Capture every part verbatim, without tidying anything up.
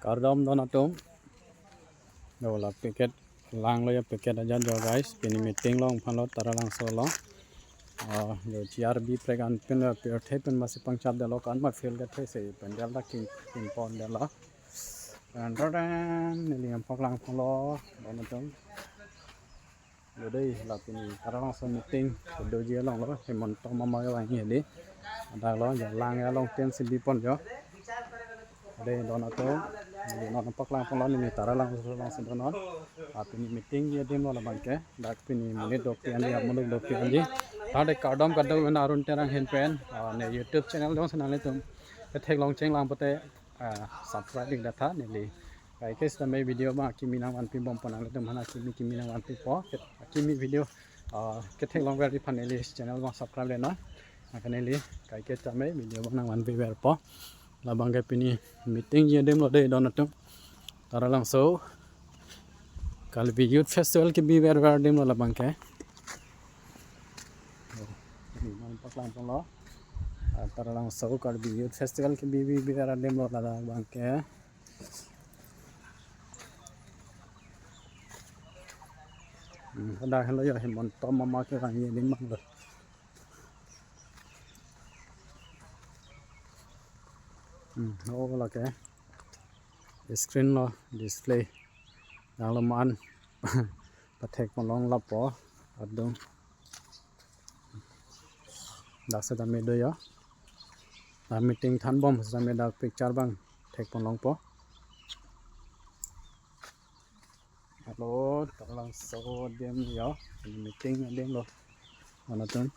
Kardom don atum. Yo, la packet langlo ya, packet ajan jo guys. Pini meeting along aphan lo Taralangso along. Ah, yo, G R B prek an pen lo, pirthe pen masi pangchap detlo, kan ma field kethe si pandal ta king king pon detlo. Dan dan dan, neli ampaklang aphan lo don atum. Yo dei, la pini Taralangso meeting kedoji along lo, Himanta Mama yo ahin hedi. Adaklo, yo lang along ten si bipon jo. Dei, don atum, neli non paklang aphan lo, neli Taralangso along si don non. Ah, pini meeting ji adim lo labang ke, dak pini monit dopik anji, amuluk dopik anji. Tangte kardom kadokave Arun Terang ahin pen, ah, ne YouTube channel jongsi nanglitum ketheklong chenglang pote, ah, subscribe ik detha neli. Kaike sitame video abang akimi nangvanpi bom pon, nanglitum aphan akimi kimi nangvanpipo. Akimi video, ah, ketheklong verji aphan neli channel abang subscribe le non. Anke neli kaike sitame video abang nangvanpi verpo. Labang ke pini meeting ji adim lo dei don atum. Taralangso Karbi Youth Festival kebi ver ver adim lo labang ke. Oh, neli non paklang aphan lo. Ah, Taralangso Karbi Youth Festival kebi bi ver adim lo labang ke. Hmm, dak henlo yo, Himanta Mama kevangji adim abang lo. Hmm, oh, lake screen lo display. Nanglo man pathek pon long lapu adung. Dak sitame do yo. Dak meeting thanbom sitame dak picture abang thek pon longpo. Hello, Taralangso adim yo, meeting adim lo. Don atum.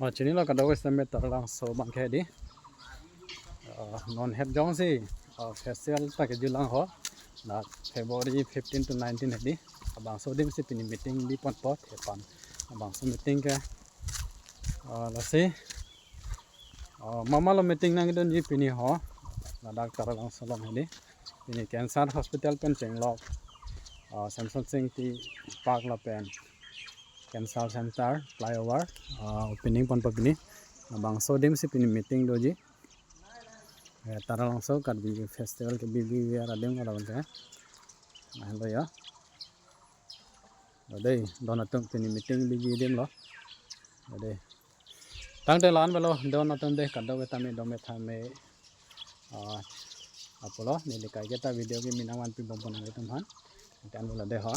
Oh, chinilo kadokave sitame Taralangso abang ke dei. Ah, non het jongsi, ah, festival ta kejulang ho. Na February fifteen to nineteen hedi. Labangso adim si pini meeting biponpo thepan. Labangso meeting ke, ah, lasi, ah, mama lo meeting nangdunji pini ho. Ladak Taralangso along hedi. Pini cancer hospital pen chenglok, ah, Semson Sing Ingti Park lapen cancer center flyover, ah, opening ponpo pini. Labangso adim si pini meeting doji. Eh, Taralangso Karbi Festival kebi bi ver adim lo labang ke. Lahenlo yo. Dei, don atum, pini meeting biji adim lo. Dei. Tangte la-an avelo don atum dei, kadokave tame dome tame. Ah, apotlo, neli kaike ta video kimi nangvanpi bom pon nanglitum aphan. Tangte la-an avelo dei ho.